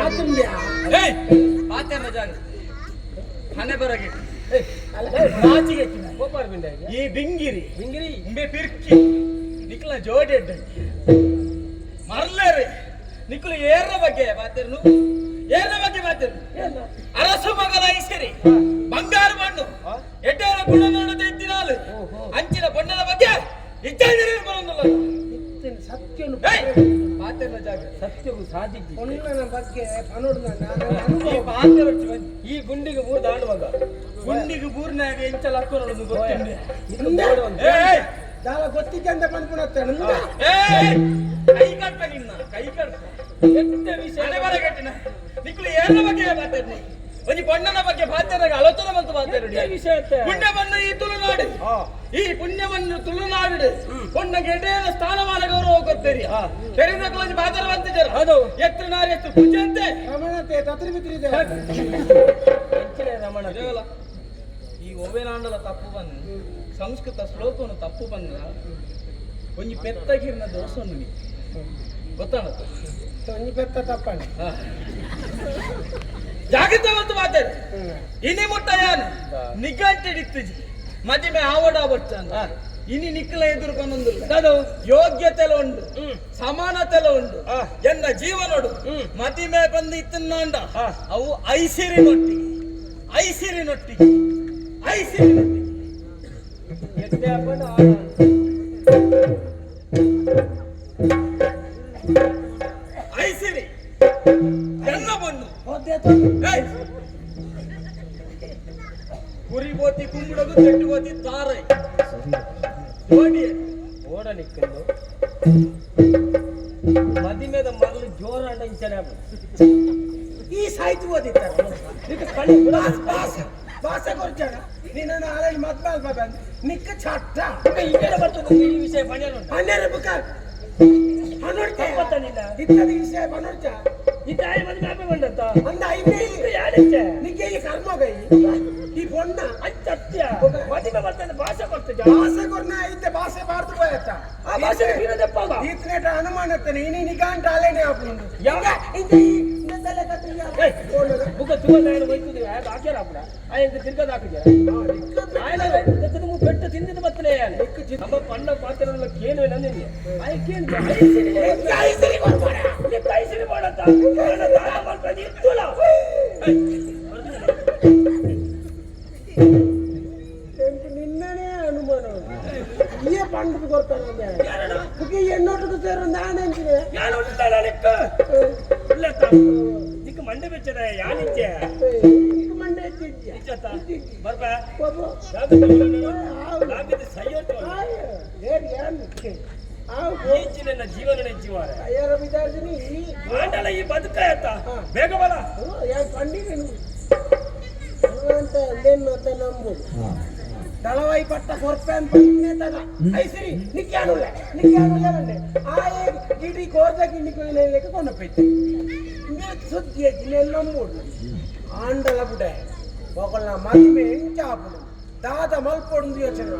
ಅತುಂಬ್ಯಾ. ಏಯ್, ಪಾತೆರ್ನ ಜಾಗ ಹಣೆ ಬರಗೆ ನಾಚಿಗೆ. ಈ ಬಿಂಗಿರಿ ಬಿಂಗಿರಿ. ಇಂಬೆ ಪಿರ್ಕಿ ನಿಕ್ಲ ಜೋಡೆಡ್ ಮರ್ಲೇರಿ. ನಿಕ್ಲು ಏರ್ನ ಬಗ್ಗೆ ಮಾತೇರ್ನು? ಏರ್ನ ಬಗ್ಗೆ ಮಾತೇರ್ನು? ಅರಸು ಮಗನ ಐಸಿರಿ, ಬಂಗಾರ ಮಣ್ಣು, ಎಡ್ಡೇರ ಗುಣ ಇದ್ದಿನಾಲು ಅಂಚಿನ ಬಣ್ಣದ ಬಗ್ಗೆ ಇಚ್ಛೆ ಬರೋದಿಲ್ಲ. ಇತ್ತಿನ ಸತ್ಯನು. ಏಯ್, ಪಾತೆರ್ನ ಜಾಗ. ಸತ್ಯವು ಸಾಧಿಸಿ. ಪೊಣ್ಣನ ಬಗ್ಗೆ ಪನೋಡು ನಾನು ಈ ಅನುಭವ. ಪಾತೆರೊಚ್ಚಿ ಬಂದು ಈ ಗುಂಡಿಗೆ ಮೂರು ದಾಂಡುವಾಗ. ಗುಂಡಿಗೆ ಬೂರ್ನಾಗ ಎಂಚ ಲಕ್ಕ ನೋಡುದು ಗೊತ್ತುಂಡೆ. ಏಯ್. ದಾಲ ಗೊತ್ತಿದ್ದಂತ ಪನ್ಪುನತ್ತೆ. ಏಯ್, ಕೈ ಕಟ್ಟ ನಿನ್ನ ಕೈ ಕಟ್ಟ. ಎಟ್ಟ ವಿಷಯ. ಹಣೆ ಬರ ಕಟ್ಟಿನ ನಿಕ್ಲು ಏನ ಬಗ್ಗೆ ಮಾತಾಡ್ನಿ? ಒಂಜಿ ಬಣ್ಣನ ಬಗ್ಗೆ ಪಾತೆರಾಗ ಆಲೋಚನೆ ಬಂತು ಮಾತಾಡಿ. ಎಟ್ಟ ವಿಷಯ ಅತ್ತೆ. ಪುಣ್ಯ ಬಂದು ಈ ತುಳುನಾಡು, ಈ ಪುಣ್ಯವನ್ನು ತುಳುನಾಡು ಪೊಣ್ಣ ಗೆಡೆಯ ಸ್ಥಾನಮಾನ ಗೌರವ ಕೊಡ್ತೀರಿ. ತೆರೆದ ಕ್ಲೋಜ್ ಬಾಜಾರ ಬಂತಿದ್ದಾರೆ. ಹೌದು. ಎತ್ತು ನಾರಿ ಎತ್ತು ಪೂಜೆ ಅಂತೆ. ರಮಣತೆ ತತ್ರಿ ಬಿತ್ರಿ ಇದೆ. ಎಂಚಿನ ರಮಣ? ಇದೇವಲ್ಲ, ಈ ಒವ್ವೆನಾಂಡಲ ತಪ್ಪು ಬಂದು, ಸಂಸ್ಕೃತ ಶ್ಲೋಕವನ್ನು ತಪ್ಪು ಬಂದ ಒಂಜಿ ಪೆತ್ತಗಿರ್ನ ದೋಷವನ್ನು ನೀ ಗೊತ್ತಾಣ. ಒಂಜಿ ಪೆತ್ತ ತಪ್ಪಣ. ಜಾಗ್ರತೆ ಬಂತು ಮಾತಾಡಿ. ಇನಿ ಮುಟ್ಟ ಯಾನು ನಿಗಂಟೆಡಿತ್ತುಜಿ ಮದಿಮೆ ಆವಡ ಬಚ್ಚ. ಇನಿ ನಿಕ್ಕಲ ಎದುರು ಪನ್ನೊಂದಿಲ್ಲ. ಯೋಗ್ಯತೆಲ ಉಂಡು, ಸಮಾನತೆಲ ಉಂಡು. ಎನ್ನ ಜೀವನೋಡು ಮದಿಮೆ ಬಂದು ಇತ್ತನ್ನಾಂಡ ಅವು ಐಸಿರಿ ನೊಟ್ಟಿಗೆ, ಐಸಿರಿ ನೊಟ್ಟಿಗೆ, ಐಸಿರಿ ನೊಟ್ಟಿಗೆ. ಎಟ್ಟೆ ಅಪ್ಪನ ಆಡ. ಐಸಿರಿ ಎನ್ನ ಬಣ್ಣು. ಹೋದೆ. ಏಯ್! ಕುರಿ ಬೋತಿ ಕುಂಬುಡಗು ತೆಟ್ಟು ಬೋತಿ ತಾರೈ ಜೋಡಿ. ಓಡ ನಿಕ್ಕಂದು ಮದಿಮೆದ ಮಗಳು ಜೋರಾಂಡ ಇಂಚನೆ ಆಪುಂಡು. ಈ ಸಾಹಿತ್ಯ ಓದಿತ್ತಾರೆ. ನಿಕ್ಕ ಕಣ್ಣು ಬಿಡ. ಬಾಸ್ ಬಾಸ್ ಬಾಸ ಕೊರ್ಜಾಣ ನೀನು ಆಲೈ ಮದ್ಮಾಲ್ ಬಂದು ನಿಕ್ಕ ಚಟ್ಟ. ಬೊಕ್ಕ ಇಂಚನೆ ಬರ್ತದೆ ಈ ವಿಷಯ ಪಣಿಯಲು ಉಂಟು. ಹನ್ನೆರಡು ಬುಕ್ಕ ಹನ್ನೊಡ್ತೆ. ತಪ್ಪತ್ತ ನಿನ್ನ. ಇತ್ತದ ವಿಷಯ ಪನೊಡ್ಚ. ಇತ್ತ ಆಯ್ ಮದಿಮೆ ಆಪೆ ಬಂಡತ್ತ. ಅಂದ ಐನೇ. ಯಾರೆಚ್ಚೆ? ನಿಕ್ಕೆ ಈ ಕರ್ಮಗೈ ಈ ಪೊಣ್ಣ. ಅಂಚತ್ಯ ಮದಿಮೆ ಬರ್ತದೆ, ಭಾಷೆ ಬರ್ತದೆ. ಭಾಷೆ ಕೊರ್ನ ಐತೆ, ಭಾಷೆ ಬಾರ್ದು ಪೋಯತ್ತ. ಆ ಭಾಷೆ ಬೀರದಪ್ಪಾಗ. ಈತನೇಟ ಅನುಮಾನತ್ತನೆ ಇನಿ ನಿಗಾಂಟ ಅಲೇನೆ ಆಪುಂಡು. ಇಂದ ಈ ತಲೆ ಕತ್ತಿ. ಏಯ್, ಬುಕ್ಕ ತುವಲ್ಲ ಏನು ಬೈತುದು ಹಾಕ್ಯಾರ ಆಪುಡ ಆಯಂತ ತಿರ್ಗದ ಹಾಕಿದ್ಯಾ ಆಯನ ದಕ್ಕದ ಪೆಟ್ಟು ತಿಂದಿದ್ದು ಬತ್ತಲೆ. ನಮ್ಮ ಪಣ್ಣ ಪಾತ್ರಗಳ ಕೇನು ನಂದಿನಿ ಆಯ ಕೇನು ಐಸಿರಿ. ಐಸಿರಿ ಕೊರ್ಪಾಡ. ನಿಕ್ಕ ಐಸಿರಿ ಮಾಡತ್ತ ದಾನ ಮಾಡ್ಕೊಂಡು ಇತ್ತುಲ. ಎಂಕ್ ನಿನ್ನನೇ ಅನುಮಾನ. ಈ ಪಂಡದ ಕೊರ್ತಾನೆ ಬುಕ್ಕ ಎಣ್ಣೋಟకు ಸೇರು ನಾನು ಎಂಚಿನೆ. ಯಾನು ಉಂಟಲ್ಲ ನಿಕ್ಕ ಉಲ್ಲತ್ತ ನಿಕ್ಕ ಮಂಡೆ ಬೆಚ್ಚದ ಯಾನಿಚ್ಚೆ. ನಿಕ್ಕ ಮಂಡೆ ಎತ್ತಿದ್ಯಾ? ಇಚ್ಚತ್ತ ಬರ್ಪ. ಒಬ್ಬ. ಲಾಭಿತ ಸೈಯೋಟು. ಏರ್ ಏನ್ ಆವು. ಈಚಿ ನನ್ನ ಜೀವನ ನೆಚ್ಚಿವಾರ. ಅಯ್ಯರ ವಿದ್ಯಾರ್ಥಿನಿ. ಆಂಡಲ ಈ ಬದುಕಾಯತ್ತ ಬೇಗ ಬಲ. ಯಾರು ಪಂಡಿತ ಅಂತ ಅಂದೇನ್ ಮಾತ ನಂಬುದು. ದಳವಾಯಿ ಪಟ್ಟ ಕೊರ್ಪೆ ಅಂತ ತಗ ಐಸಿರಿ ನಿಕ್ಯಾನುಲ್ಲ ನಿಕ್ಯಾನುಲ್ಲ ಬಂಡೆ ಆ ಗಿಡಿ ಕೋರ್ದ ಗಿಂಡಿ ಕೊಯ್ಲೆಕ್ಕೆ ಕೊಂಡಪೈತೆ ಸುದ್ದಿ ನೆಲ್ಲ ನಂಬುಡು. ಆಂಡಲ ಬುಡೆ ಒಗಲ್ನ ಮದಿಮೆ ಎಂಚಾಪುಡು ದಾದ ಮಲ್ಪೊಡು ಯೋಚನೆ.